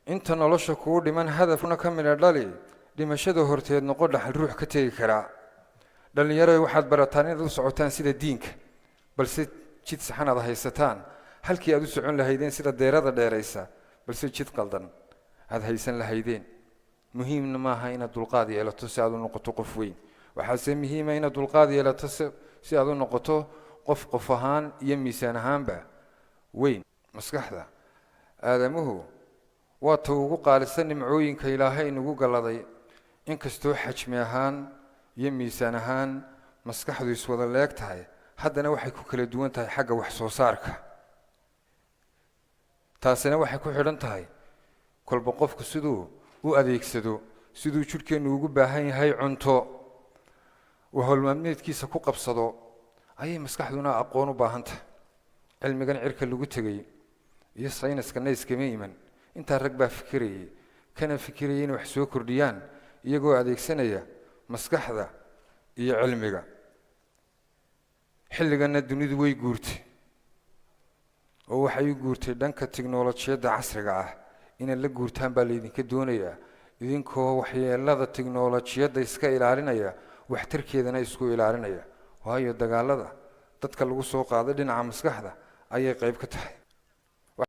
Inta nolosha kuu dhiman hadafna ka midha dhali, dhimashada horteed noqo dhaxal ruux ka tegi karaa. Dhallinyaro, waxaad barataan inaad u socotaan sida diinka, balse jid saxan aad haysataan, halkii aad u socon lahaydeen sida deerada dheeraysa, balse jid qaldan aad haysan lahaydeen. Muhiimna maaha inaad dulqaad yeelato si aad u noqoto qof weyn, waxaase muhiima inaad dulqaad yeelato si aad u noqoto qof qof ahaan iyo miisaan ahaanba weyn. Maskaxda aadamuhu waa ta ugu qaalisan nimcooyinka Ilaahay nagu galladay. Inkastoo xajmi ahaan iyo miisaan ahaan maskaxdu iswada leeg tahay, haddana waxay ku kala duwan tahay xagga wax soo saarka. Taasina waxay ku xidhan tahay kolba qofku siduu u adeegsado. Siduu jidhkeennu ugu baahan yahay cunto uu howlmaalmeedkiisa ku qabsado, ayay maskaxduna aqoon u baahan tahay. Cilmigan cirka lagu tegey iyo sayniska nayskama iman. Intaa rag baa fikirayay, kana fikirayay inay wax soo kordhiyaan iyagoo adeegsanaya maskaxda iyo cilmiga. Xilliganna dunidu way guurtay, oo waxay u guurtay dhanka tiknolojiyadda casriga ah. Inaad la guurtaan baa laydinka doonayaa, idinkoo waxyeelada tiknolojiyadda iska ilaalinaya, waxtarkeedana isku ilaalinaya, waayo dagaalada dadka lagu soo qaaday dhinaca maskaxda ayay qayb ka tahay.